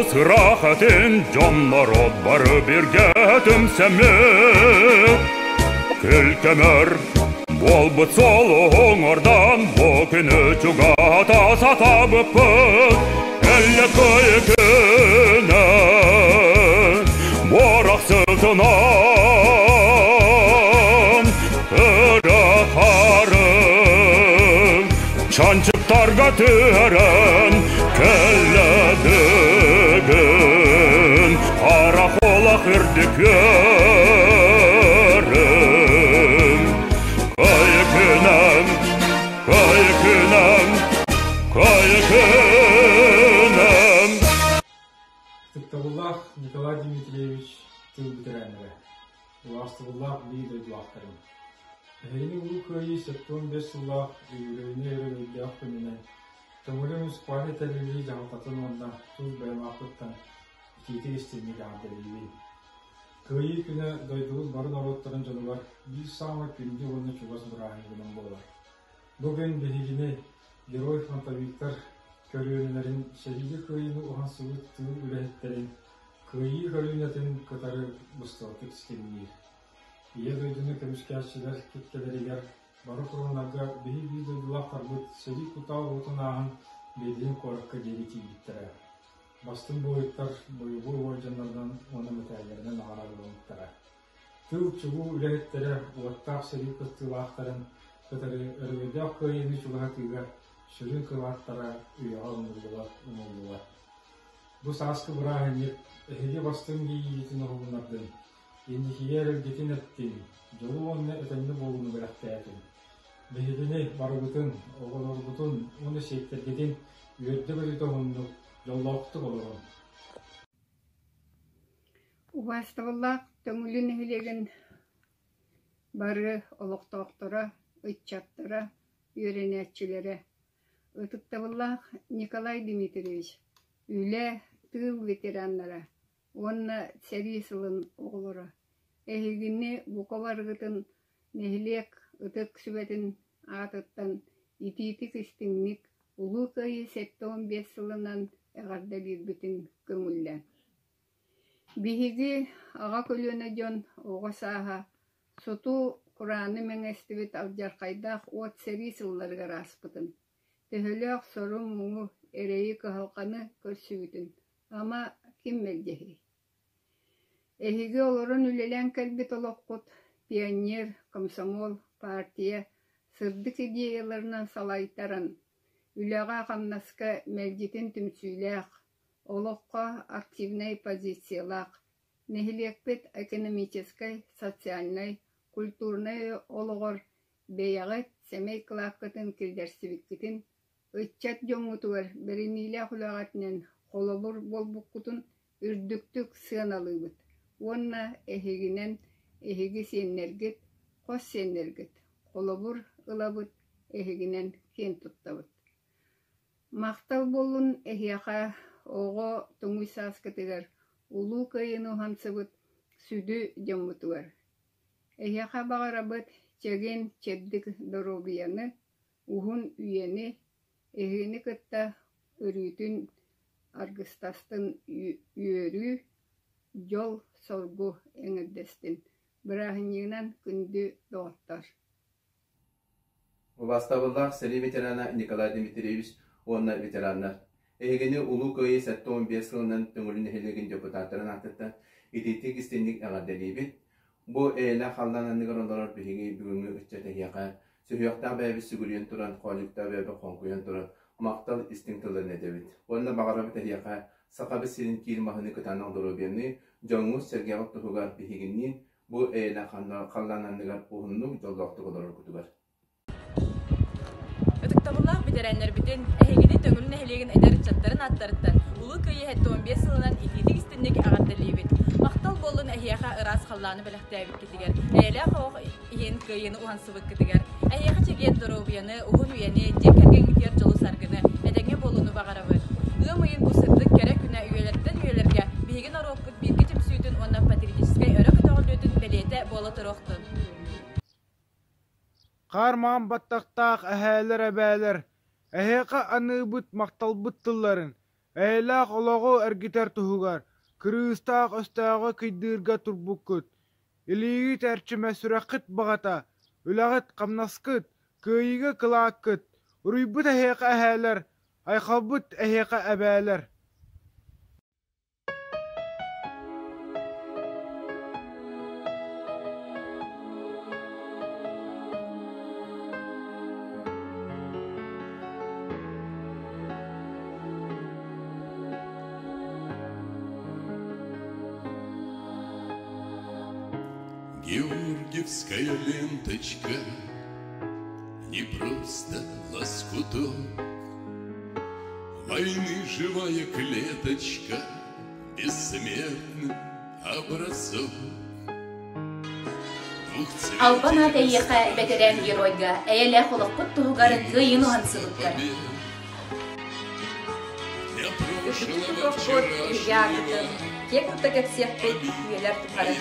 Олус ыраах этин дьон-норуот бары биргэ түмсэммит. Күл-көмөр буолбут суолу оҥордон бу күнү чугаһата сатаабыппыт. Эллэ күнэ буорах сытынан ырахарын чанчыктарга түһэрэн кэллэ бүгүн харах олох үрдүк үөрүм Кайыкынан, кайыкынан, кайыкынан Ытыктабыллаах Николай Дмитриевич тыл бэтэрээннэрэ, убаастабыллаах биир дойдулаахтарым! Эһигини Улуу Кыайыы 75 сыллаах үбүлүөйүнэй өрөгөйдөөх күнүнэн Төҥүлү муниципальнай тэриллии дьаһалтатын уонна тус бэйэм ааппыттан итиитик истиҥник эҕэрдэлиибин. Кыайыы күнэ дойдубут бары норуоттарын дьонугар биир саамай күндү уонна чугас бырааһынньыгынан буолар. Бу күн биһигини герой-фронтовиктар көлүөнэлэрин сэриигэ кыайыыны уһансыбыт тыыл үлэһиттэрин Кыайыы көлүөнэтин кытары быстыбаттык ситимниир. Ийэ дойдуну көмүскээччилэр кэккэлэригэр бары фроннарга биһи биир дойдулаахтарбыт сэрии кутаа уотун ааһан Берлин куоракка диэри тиийбиттэрэ. Бастыҥ буойуттар бойобуой уордьаннарынан уонна мэтээллэринэн наҕараадаламмыттара. Тыыл чулуу үлэһиттэрэ уоттаах сэрии кыттыылаахтарын кытары өрөгөйдөөх кыайыыны чугаһатыыга сүрүн кылааттара үйэҕэ умнуллубат умуллубат. Бу сааскы бырааһынньык эһиги бастыҥ иэйиигитин уһугуннардын, инникигэ эрэлгитин эттин, дьолу уонна этэҥҥэ буолууну бэлэхтээтин. Биһигини барыбытын, оҕолоргутун уонна сиэттэргитин үөрдэ-көтүтэ уһуннук, дьоллоохтук олоруҥ. Убаастабыллаах Төҥүлү нэһилиэгин бары олохтоохторо, ыччаттара, үөрэнээччилэрэ! Ытыктабыллаах Николай Дмитриевич, үлэ, тыыл ветераннара уонна сэрии сылын оҕолоро! Эһигини бука барыгытын нэһилиэк ытык сүбэтин аатыттан итиитик-истиҥник Улуу Кыайыы 75 сылынан эҕэрдэлиирбитин көҥүллээҥ. Биһиги аҕа көлүөнэ дьон оҕо сааһа суту курааны мэҥэстибит алдьархайдаах уот сэрии сылларыгар ааспытын, төһөлөөх сору-муҥу, эрэйи-кыһалҕаны көрсүбүтүн ама ким мэлдьэһиэй? Эһиги олорон үлэлээн кэлбит олоххут пионер, комсомол, партия сырдык идеяларынан салайтаран, үлэҕэ-хамнаска мэлдьитин түмсүүлээх, олоххо активнай позициялаах, нэһилиэкпит экономическай, социальнай, культурнай олоҕор бэйэҕит сэмэй кылааккытын киллэрсибиккитин Ыччат дьоҥҥутугар бэриниилээх үлэҕитинэн холобур буолбуккутун үрдүктүк сыаналыыбыт уонна эһигинэн эһиги сиэннэргит, хос сиэннэргит холобур ылабыт, эһигинэн киэн туттабыт. Махтал буоллун эһиэхэ оҕо туҥуй сааскытыгар Улуу Кыайыыны уһансыбыт сүдү дьоммутугар. Эһиэхэ баҕарабыт чэгиэн чэбдик доруобуйаны, Уһун үйэни, эһигини кытта өрүүтүн аргыстастын үөрүү, дьол-соргу эҥэрдэстин! Бырааһынньыгынан күндү доҕоттор! Убаастабыллаах сэрии ветерана Николай Дмитриевич уонна ветераннар! Эһигини Улуу Кыайыы 75 сылынан Төҥүлү нэһилиэгин депутаттарын аатыттан итиитик-истиҥник эҕэрдэлиибит! Бу эйэлээх халлаан анныгар олорор биһиги бүгүҥҥү ыччат эһиэхэ сүһүөхтээх бэйэбит сүгүрүйэн туран, хоонньуктаах бэйэбит хоҥкуйан туран махтал истиҥ тылларын этэбит. Уонна баҕарабыт эһиэхэ Сахабыт сирин киин маһыныы кытаанах доруобуйаны, дьоҥҥут-сэргэҕит туһугар биһигинниин бу эйэлээх халлаан анныгар уһуннук, дьоллоохтук олороргутугар. Ытыктабыллаах бэтэрээннэрбитин, эһигини Төҥүлү нэһилиэгин эдэр ыччаттарын ааттарыттан Улуу Кыайыы 75 сылынан итиитик-истинник эҕэрдэлиибит! Махтал буоллун эһиэхэ ыраас халлааны бэлэхтээбиккитигэр, эйэлээх олох иһин кыайыыны уһансыбыккытыгар! Эһиэхэ чэгиэн доруобуйаны, уһун үйэни, дьиэ кэргэҥҥитигэр дьолу-саргыны, этэҥҥэ буолууну баҕарабыт! Ыам ыйын бу сырдык кэрэ күнэ үйэлэртэн үйэлэргэ биһиги норуоппут бииргэ түмсүүтүн уонна патриотическай өрө көтөҕүллүүтүн бэлиэтэ буола туруохтун! Хаар маҥан баттахтаах эһээлэр-эбээлэр, эһиэхэ аныыбыт махталбыт тылларын! Эйэлээх олоҕу эргитэр туһугар кырыыстаах өстөөҕү кыйдыырга турбуккут. Илиигит эрчимэ сүрэххит баҕата, үлэҕит-хамнаскыт, кыайыыга кылааккыт, уруйбут эһиэхэ эһээлэр, айхалбыт эһиэхэ эбээлэр. Георгиевская ленточка Не просто лоскуток Войны живая клеточка Бессмертный образок. Албан аат эйиэхэ бэтэрээн геройга эйэлээх олохпут туһугар кыайыыны уһансыбыккар. Үрдүктүк тутуохпут, биһиги ааккытын киэҥ тутта кэпсиэхпит үйэлэр тухары.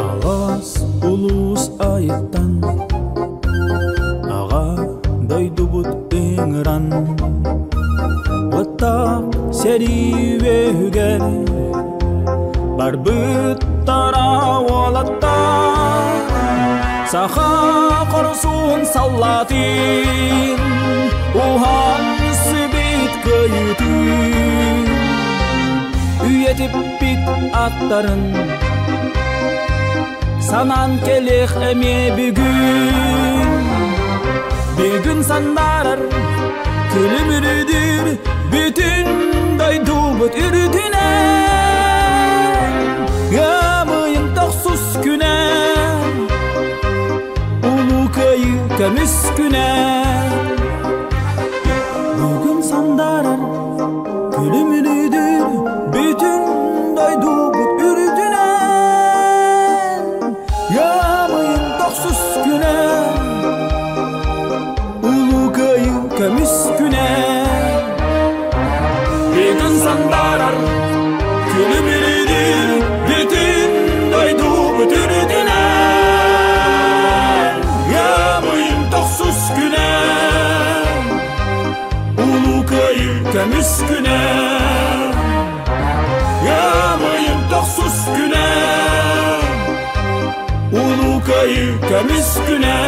Алаас улуус айыттан Аҕа дойдубут ыҥыран Уоттаах сэрии үөһүгэр Барбыттара уолаттар Саха хорсун саллаатын Уһан сибит кыайыытын Үйэтиппит аттарын Санаан кэлиэх эмиэ бүгүн Бүгүн сандарар күлүмүрүдүр Бүтүн дойдубут үрдүнэн Ыамыйын тохсус күнэ Улуу Кыайыы көмүс күнэ Бүгүн сандарар Күлүмүрүдүр бүтүн дойдубут үрдүнэн Ыамыйын тохсус күнэ Улуу Кыайыы көмүс күнэ Бүтүн сандаарар күлүмүрүдүр бүтүн дойдубут үрдүнэн Ыамыйын тохсус күнэ Улуу Кыайыы көмүс күнэ Ыамыйын тохсус күнэ Улуу Кыайыы көмүс күнэ.